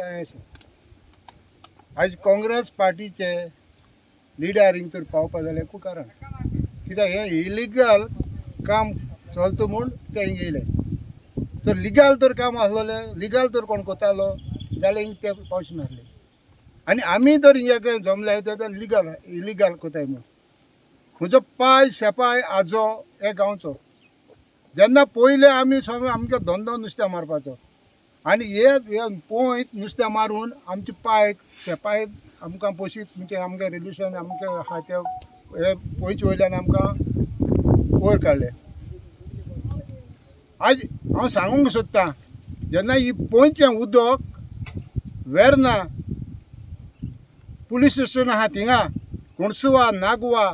अशें आयज काँग्रेस पार्टीचे लिडर हिंग तर पावपा जाल्यार खूब कारण कित्याक हें इलिगल काम चलता म्हूण ते हिंग येयले. तर लिगल तर काम आसलेलें, लिगल तर कोण कोतालो जाल्यार हिंग ते पावचे नासले. आनी आमी तर हिंगा जमले ते लिगल इलिगल कोताय म्हूण. म्हजो पाय शेपाय आजो हे गांवचो. जेन्ना पयले आमी सगळे आमचो धंदो नुस्त्या मारपाचो आनी हे पोंयत नुस्त्या मारून आमचे पायक शेपाय आमकां पोशीत, म्हणजे आमकां रिलेशन आमकां आहा ते हे पोंयचे वयल्यान आमकां वयर काडले. आयज हांव सांगूंक सोदतां, जेन्ना ही पोंयचें उदक वेर्ना पुलीस स्टेशन आहा थिंगा, कोणसुवा, नागवा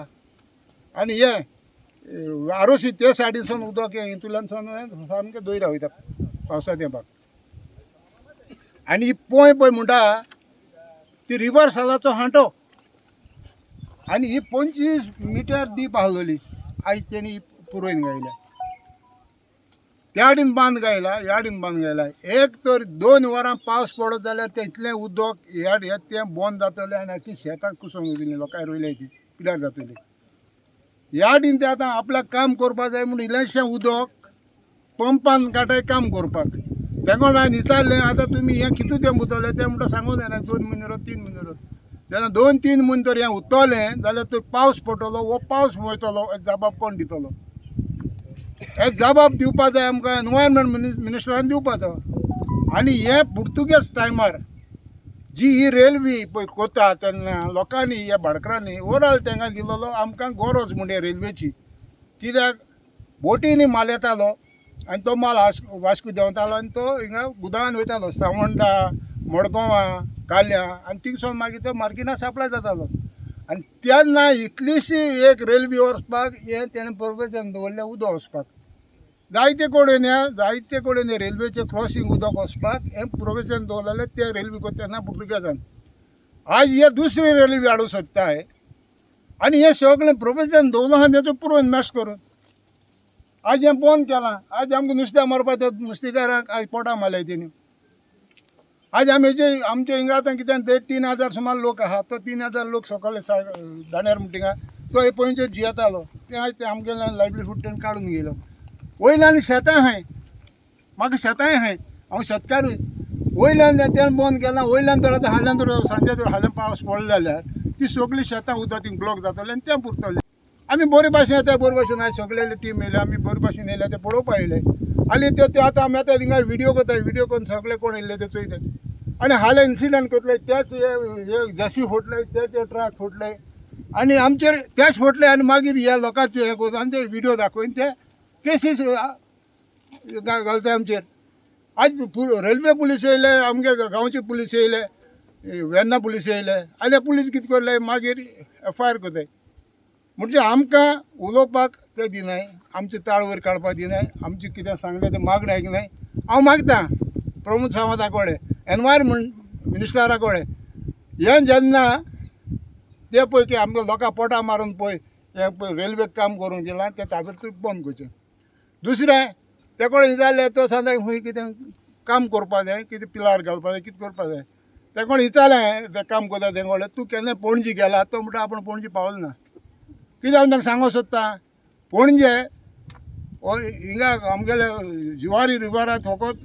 आनी हे आरोसी ते सायडीनसून उदक हें हितूंतल्यान सामकें दर्या वयता पावसा तेंपाक. आनी ही पोंय पळय म्हणटा ती रिवर सालाचो हांटो आनी ही 25 मिटर डीप आसलेली, आयज तेणी पुरयन गायल्या. त्या आडीन बांद गायला, ह्या आडीन बांद गायला. एक तर 2 वरां पावस पडत जाल्यार तें उदक ह्या हें तें बंद जातलें आनी आख्खी शेतां कुसोंक वयतलीं, लोकांक रोयल्या ती पिड्यार जातली. ह्या आडीन ते आतां आपल्याक काम करपाक जाय म्हूण इल्लेंशें उदक पंपान काडटाय काम करपाक. तेंको हांवें विचारलें, आतां तुमी हें कितू तेंप उरतलें? तें म्हणटा सांगूं जायना, 2 म्हयने उरत, 3 म्हयने उरत. जेन्ना 2-3 म्हयने तर हें उरतलें जाल्यार तर पावस पडटलो, हो पावस वयतलो, जबाब कोण दितलो? हे जबाब दिवपा जाय आमकां एनवायरमेंट मिनिस्टरान दिवपाचो. आनी हे पुर्तुगेज टायमार जी ही रेल्वे पळय कोता तेन्ना लोकांनी ह्या भाडकारांनी ओवरऑल तांकां दिलोलो आमकां गरज म्हूण हे रेल्वेची. कित्याक बोटींनी माल येतालो आनी तो माल वास्को देंवतालो आनी तो हिंगा गुदावान वयतालो, सावंडा, मडगांवां, काल्यां, आनी थिंगसून मागीर तो मार्केटान सप्लाय जातालो. आनी तेन्ना इतलीशी एक रेल्वे वचपाक हें तेणें प्रोविजन दवरलें उदक वचपाक. जायते कडेन ह्या जायते कडेन रेल्वेचें क्रॉसींग उदक वचपाक हें प्रोविजन दवरलेलें ते रेल्वे कोता तेन्ना पुर्तुगेजान. आयज हे दुसरी रेल्वे हाडूंक सोदताय आनी हें सगळें प्रोविजन दवरलां आहा तेचो पुरोवन मॅश करून आज हें बंद केलां. आज आमकां नुस्त्या मारपाक त्या नुस्तेकारांक आज पोटा मारल्या तेणी. आज आमी जे आमच्या हिंगा आतां कितें 3 हजार सुमार लोक आहा, तो 3,000 लोक सकाळी दाण्यार म्हणटा तो हे पयंचेर जियेतालो, ते आयज ते आमगेले लायवलीहूड तेणें काडून गेलो. वयल्यान शेतां आहाय, म्हाका शेतांय आहाय, हांव शेतकारूय. वयल्यान तेणें बंद केलां. वयल्यान तर आतां हाल्यान तर सांजे तर हाल्यान पावस पडलो जाल्यार ती सगळीं शेतां उदक थिंग ब्लॉक जातलें आनी तें पुरतलें. आमी बरे भाशेन येता, बरे भाशेन आयज सगळे टीम येयले, आमी बरे भाशेन येयले, ते पळोवपाक येयले. आनी ते आतां आमी आतां थिंगा व्हिडियो करता, व्हिडियो करून सगळे कोण येयल्ले ते चोयतात. आनी हाले इन्सिडंट करतले तेच हे जशी फुटले, तेच हे ट्रक फुटले आनी आमचेर तेच फुटले. आनी मागीर ह्या लोकांचे हें करून आनी ते व्हिडियो दाखोवन ते केसीस घालता आमचेर. आज रेल्वे पुलीस येयले, आमगे गांवचे पुलीस येयले, वेर्ना पुलीस येयले. आनी पुलीस कितें करले मागीर एफ I R करताय. म्हणजे आमकां उलोवपाक ते दिनाय, आमचे ताळ वयर काडपाक दिनाय, आमचें कितें सांगलें तें मागणें आयकनाय. हांव मागता प्रमोद सावंता कडेन, एनवायरमेंट मिनिस्टरा कडेन, हें जेन्ना ते पळय की आमकां लोकां पोटां मारून पळय हें पळय रेल्वेक काम करूंक दिलां तें ताबडतोब बंद करचें. दुसरें ते कडेन विचारलें तो सांगता खंय कितें काम करपाक जाय, कितें पिलार घालपाक जाय, कितें करपाक जाय. ते कोण विचारलें तें काम करता ते कडेन, तूं केन्ना पणजी गेला? तो म्हणटा आपूण पणजी पावलो ना. कितें हांव तांकां सांगूंक सोदता, पणजे हिंगा आमगेले जुवारी रिवरांत फकत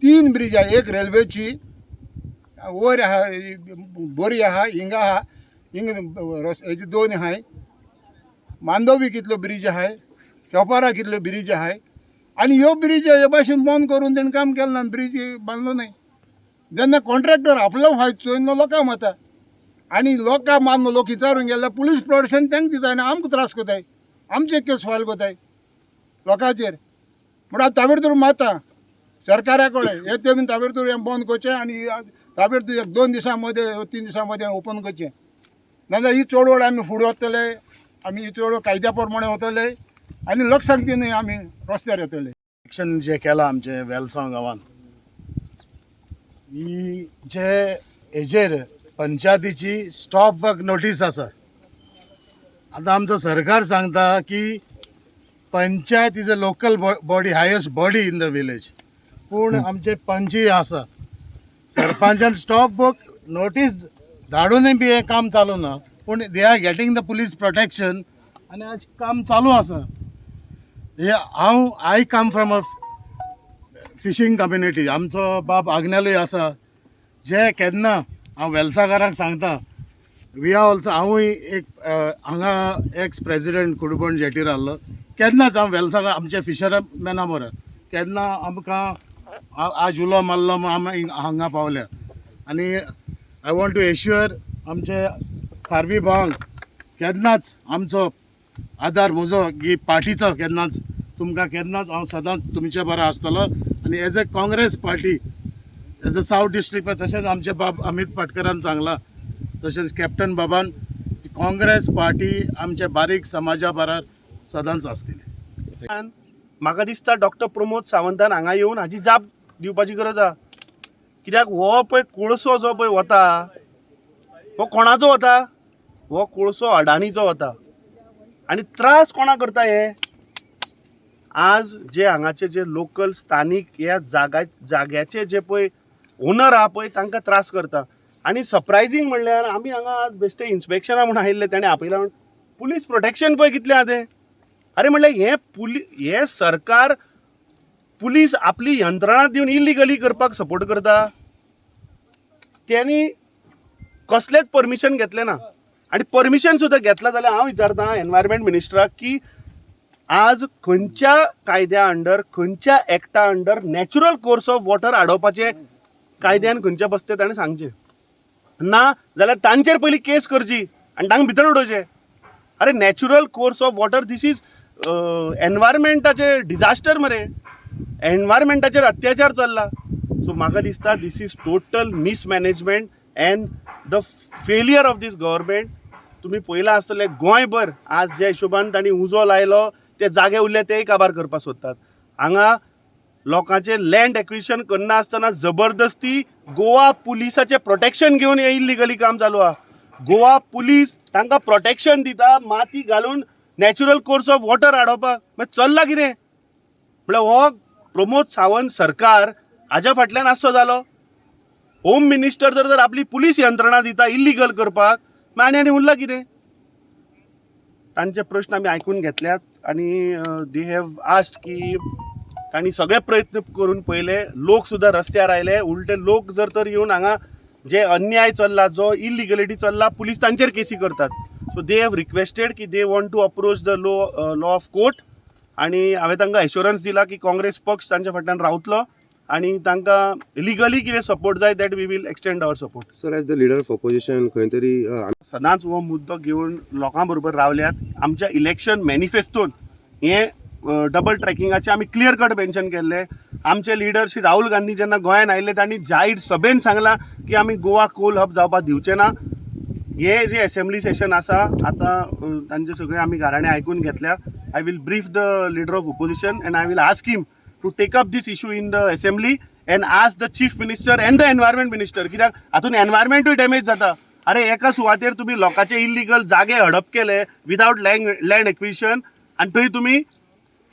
3 ब्रिज आहा. एक रेल्वेची वयर आहा, बरी आहा, हिंगा आहा, हिंग हेजी 2 आहाय, मांडोवी कितल्यो ब्रिज आहाय, सपारा कितल्यो ब्रिज आहाय. आनी ह्यो ब्रिज हे भाशेन बंद करून तेणें काम केलें ना, ब्रिज बांदलो न्हय. जेन्ना कॉन्ट्रॅक्टर आपलो फायदो चोयन लोकांक मारता आनी लोकांक मारून लोक विचारून गेल्यार पुलीस प्रोटेक्शन तांकां दिता आनी आमकां त्रास करताय, आमचे केस फायल करताय लोकांचेर. म्हणून हांव ताबडतोब मारता सरकारा कडेन हे ते ताबडतोब हें बंद करचें आनी ताबडतोब 1-2 दिसां मदें 3 दिसां मदें ओपन करचें. नाजाल्यार ही चळवळ आमी फुडें वतले, आमी ही चळवळ कायद्या प्रमाणे वतले आनी लोकसंख्येन आमी रस्त्यार येतले. इलेक्शन जे केलां आमचें वेलसांव गांवांत, ही जे हेजेर पंचायतीची स्टॉप वर्क नोटीस आसा. आतां आमचो सरकार सांगता की Panchayat is a local body, highest body in the village. पूण आमचे पंचय आसा सरपंचान स्टॉप वर्क नोटीस धाडूनय बी हें काम चालू ना, पूण they are getting the police protection आनी आज काम चालू आसा. हे हांव I come from a fishing community. आमचो बाब आग्नेलूय आसा, जे केन्ना हांव वेलसाकारांक सांगता, we are also, हांवूय एक हांगा एक्स प्रेजिडेंट कुडबण जेटीर आहलो. केन्नाच हांव वेलसाकार आमच्या फिशरमॅना बरो केन्ना आमकां आज उलो मारलो म्हूण आमी हांगा पावल्या. आनी I want to assure आमचे खारवी भावांक, केन्नाच आमचो आदार म्हजो की पार्टीचो केन्नाच तुमकां केन्नाच हांव सदांच तुमचे बरो आसतलो. आनी as a Congress party, as a south district, तशेंच आमचे बाब अमीत पाटकरान सांगलां, तशेंच कॅप्टन बाबान, काँग्रेस पार्टी आमच्या बारीक समाजा बराबर सदांच आसतली. म्हाका दिसता डॉक्टर प्रमोद सावंतान हांगा येवन हाजी जाप दिवपाची गरज आहा. कित्याक हो पळय कोळसो जो पळय वता हो कोणाचो वता? हो कोळसो अडाणीचो वता. आनी त्रास कोणा करता हे? आज जे हांगाचे जे लोकल स्थानीक ह्या जाग्याचे जे पळय ओनर आहा पळय तांकां त्रास करता. आनी सरप्रायजींग म्हणल्यार आमी हांगा आज बेश्टे इन्स्पेक्शना म्हूण आयिल्ले, ताणें आपयला म्हूण पुलीस प्रोटेक्शन पळय कितलें आहा तें. अरे म्हणल्यार हें हें सरकार पुलीस आपली यंत्रणा दिवन इलिगली करपाक सपोर्ट करता. त्यांनी कसलेंच परमिशन घेतलें ना. आनी परमिशन सुद्दां घेतलां जाल्यार हांव विचारतां एनवायरमेंट मिनिस्टराक की आज खंयच्या कायद्या अंडर, खंयच्या एक्टा under natural course of water आडोवपाचें कायद्यान खंयच्या बसते ताणें सांगचें. ना जाल्यार तांचेर पयलीं केस करची आनी तांकां भितर उडोवचें. अरे natural course of water, this is एनवायरमेंटाचे disaster मरे, एनवायरमेंटाचेर अत्याचार चल्ला. सो म्हाका दिसता this is total mismanagement and the failure of this government. तुमी पळयलां आसतलें गोंयभर आज ज्या हिशोबान तांणी उजो लायलो ते जागे उरले तेय काबार करपाक सोदतात. हांगा लोकांचें लँड एक्विशन करना आसतना जबरदस्ती गोवा पुलिसाचें प्रोटेक्शन घेवन हें इल्लिगली काम चालू आहा. गोवा पुलीस तांकां प्रोटेक्शन दिता माती घालून नॅचरल कोर्स ऑफ वॉटर आडोवपाक. मागीर चल्लां कितें? म्हळ्यार हो प्रमोद सावंत सरकार हाज्या फाटल्यान आसचो जालो. होम मिनिस्टर जर जर आपली पुलीस यंत्रणा दिता इल्लिगल करपाक, मागीर आनी आनी उरलां कितें? तांचे प्रश्न आमी आयकून घेतल्यात आनी they have asked की तांणी सगळे प्रयत्न करून पळयले, लोक सुद्दां रस्त्यार आयले. उलटे लोक जर तर येवन हांगा जे अन्याय चल्ला, जो इलिगलिटी चल्ला, पुलीस तांचेर केसी करतात. सो they have requested की they want to approach the law of court. आनी हांवें तांकां एश्योरन्स दिला की काँग्रेस पक्ष तांच्या फाटल्यान रावतलो आनी तांकां लिगली कितें सपोर्ट जाय that we will extend our support. Sir, as the leader of opposition खंय तरी सदांच हो मुद्दो घेवन लोकां बरोबर रावल्यात. आमच्या इलेक्शन मॅनिफेस्टोन हें डबल ट्रॅकिंगाचें आमी क्लियर कट मेन्शन केल्लें. आमचे लिडर श्री राहुल गांधी जेन्ना गोंयांत आयिल्ले तांणी जाहीर सभेन सांगलां की आमी गोवा कोल हब जावपाक दिवचे ना. हे जे एसेंब्ली सेशन आसा आतां तांचे सगळे आमी गाराणे आयकून घेतल्या. I will brief the leader of opposition and I will ask him to take up this issue in the assembly and ask the chief minister and the environment minister, कित्याक हातून एनवायरमेंटूय डॅमेज जाता. अरे एका सुवातेर तुमी लोकांचे इल्लिगल जागे हडप केले विदावट लँड एक्विशन आनी थंय तुमी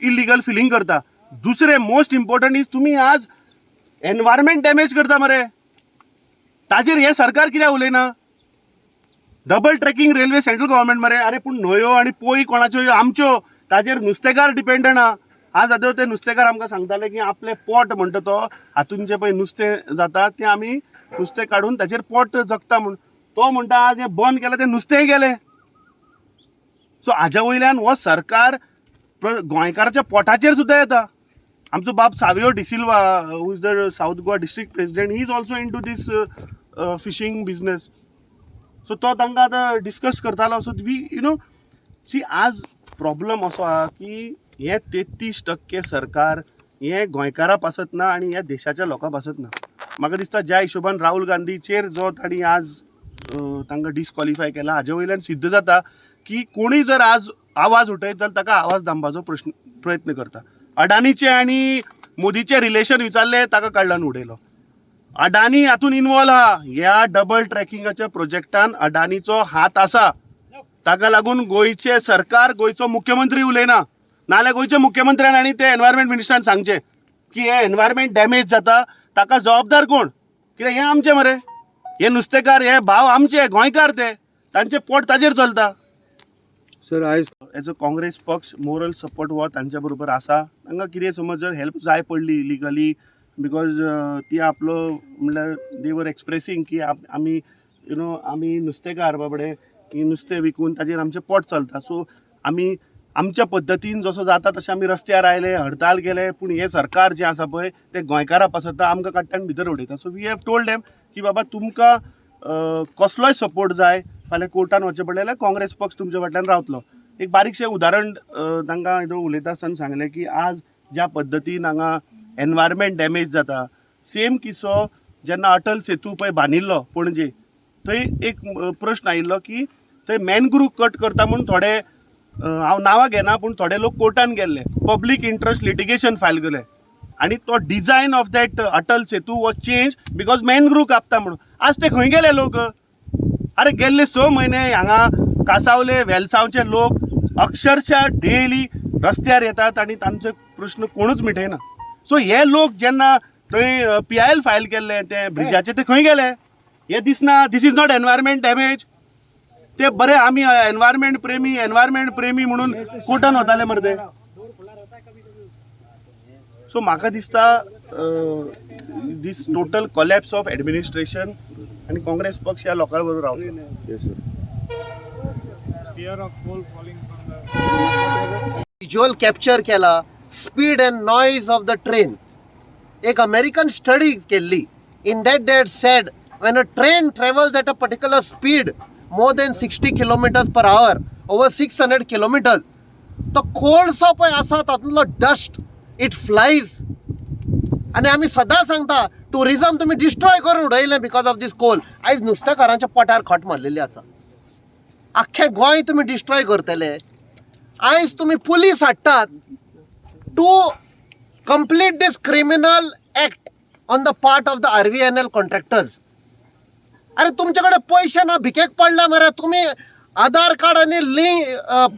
इल्लिगल फिलींग करता. दुसरें मोस्ट इम्पॉर्टंट is तुमी आज एनवायरमेंट डॅमेज करता मरे. ताजेर हें सरकार कित्याक उलयना? Double tracking railway central government मरे. अरे पूण न्हंयो आनी पोळी कोणाच्यो ह्यो? आमच्यो. ताजेर नुस्तेकार डिपेंडंट आहा. आज आतां ते नुस्तेकार आमकां सांगताले की आपलें पोट म्हणटा तो हातून जें पळय नुस्तें जाता तें आमी नुस्तें काडून ताचेर पोट जगता म्हूण. तो म्हणटा आज हें बंद केलें तें नुस्तेंय गेलें. सो हाज्या वयल्यान हो सरकार गोंयकाराच्या पोटाचेर सुद्दां येता. आमचो बाब Savio D'Silva, who is the South Goa district president, he is also into this fishing business. So तो तांकां आतां डिस्कस करतालो. So we you know see आज प्रॉब्लम असो आहा की हे 33% सरकार हें गोंयकारा पासत ना आनी ह्या देशाच्या लोकां पासत ना. म्हाका दिसता ज्या हिशोबान राहुल गांधीचेर जो तांणी आज तांकां डिस्कॉलिफाय केला हाजे वयल्यान सिद्ध जाता की कोणूय जर आज आवाज उठयत जाल्यार ताका आवाज दामपाचो प्रयत्न करता. अडानीचे आनी मोदीचे रिलेशन विचारले, ताका काडलो आनी उडयलो. अडानी हातून इनवॉल्व आहा. ह्या डबल ट्रॅकिंगाच्या प्रोजेक्टान अडानीचो हात आसा. ताका लागून गोंयचें सरकार, गोंयचो मुख्यमंत्री उलयना. नाजाल्यार गोंयच्या मुख्यमंत्र्यान आनी ते एनवायरमेंट मिनिस्टरान सांगचें की हे एनवायरमेंट डॅमेज जाता, ताका जबाबदार कोण? कित्याक हें आमचें मरे, हे नुस्तेकार, हे भाव आमचे गोंयकार, ते तांचें पोट ताजेर चलता. सर, आयज एज अ काँग्रेस पक्ष मोरल सपोर्ट हो तांच्या बरोबर आसा. तांकां कितें समज जर हेल्प जाय पडली लिगली, because ती आपलो म्हणल्यार दे वर एक्सप्रेसींग की आमी you know आमी नुस्तेकार बाबडे, ही नुस्तें विकून ताजेर आमचें पोट चलता. सो आमी आमच्या पद्दतीन जसो जाता तशें आमी रस्त्यार आयले, हडताल केले, पूण हें सरकार जें आसा पळय तें गोंयकारा पासत आमकां काडटा आनी भितर उडयता. So we have told them की बाबा तुमकां कसलोय सपोर्ट जाय, फाल्यां कोर्टान वचचें पडलें जाल्यार काँग्रेस पक्ष तुमच्या फाटल्यान रावतलो. एक बारीकशें उदाहरण तांकां हितून उलयता आसतना सांगलें की आज ज्या पद्दतीन हांगा एनवायरमेंट डॅमेज जाता, सेम किस्सो जेन्ना अटल सेतू पळय बांदिल्लो पणजे, थंय एक प्रश्न आयिल्लो की थंय मॅनग्रूव कट करता म्हूण थोडे, हांव नांवां घेना, पूण थोडे लोक कोर्टान गेल्ले, पब्लीक इंट्रस्ट लिटिगेशन फायल केलें आनी तो design of that Atal Setu was change because mangrove कापता म्हणून. आज ते खंय गेले लोक? अरे गेल्ले 6 म्हयने हांगा कासावले वेलसांवचे लोक अक्षरशः डेली रस्त्यार येतात आनी तांचे प्रश्न कोणूच मिटयना. सो हे लोक जेन्ना थंय पीआयएल फायल केल्ले ते ब्रिजाचे, ते खंय गेले हे दिसना. This is not environment damage? ते बरे आमी एनवायरमेंट प्रेमी, एनवायरमेंट प्रेमी म्हणून कोर्टान वताले मरे ते. सो म्हाका दिसता this total collapse of administration आनी काँग्रेस पक्ष ह्या लोकां बरोबर रावतलो. Yes sir. Visual capture केला speed and noise of the train. एक अमेरिकन स्टडी केल्ली, in that that said when a train travels at a particular speed more than 60 kilometers per hour over 600 kilometers, तो कोळसो पळय आसा तातूंतलो dust it flies. आनी आमी सदां सांगता टुरिजम तुमी डिस्ट्रॉय करून उडयलें because of these Coal. आयज नुस्तेकारांच्या पोटार खट मारलेली आसा. आख्खें गोंय तुमी डिस्ट्रॉय करतले. आयज तुमी पुलीस हाडटात to complete this criminal act on the part of the RVNL contractors. अरे तुमचे कडेन पयशे ना, भिकेक पडल्या मरे तुमी. आधार कार्ड आनी लिंक,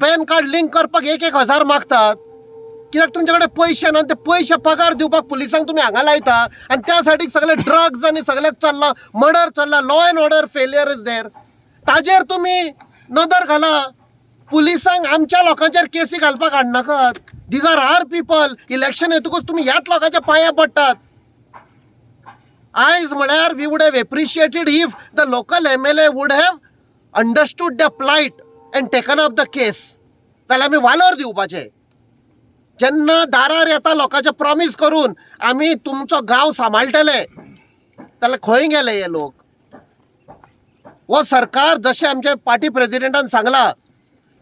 पॅन कार्ड लिंक करपाक एक एक हजार मागतात कित्याक? तुमचे कडेन पयशे ना. ते पयशे पगार दिवपाक पुलिसांक तुमी हांगा लायता आनी त्या सायडीक सगळे ड्रग्ज आनी सगळें चल्लां, मर्डर चल्लां, law and order failure is there. ताजेर तुमी नदर घाला. पुलिसांक आमच्या लोकांचेर केसी घालपाक हाडनाकात. These are our people. Election येतकूच तुमी ह्याच लोकांच्या पांया पडटात. आयज म्हळ्यार we would have appreciated if the local MLA would have understood the plight and taken up the case, जाल्यार आमी वालोर दिवपाचे. जेन्ना दारार येता लोकांचे प्रॉमीस करून आमी तुमचो गांव सांबाळटले, जाल्यार खंय गेले हे लोक? हो सरकार, जशें आमचे पार्टी प्रेजिडेंटान सांगला,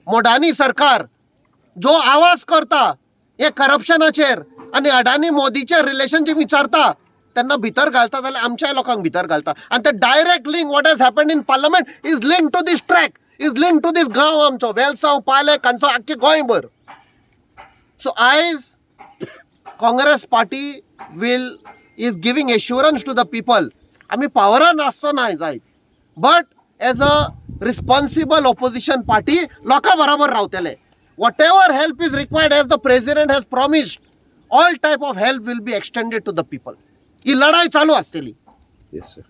मोडानी सरकार जो आवाज करता हे करप्शनाचेर आनी अडानी मोदीचे रिलेशनशीप विचारता तेन्ना भितर घालता, जाल्यार आमच्याय लोकांक भितर घालता. आनी ते direct link, what has happen in parliament is link to this track, is link to this गांव आमचो वेलसांव, पाले, कानसांव, आख्खे गोंयभर. सो आयज Congress party will is giving assurance to the people, आमी पावरान आसचो ना जायत, but as a responsible opposition party लोकां बराबर रावतले. Whatever help is required, as the president has promised, all type of help will be extended to the people. ही लढाई चालू आसतली. Yes sir.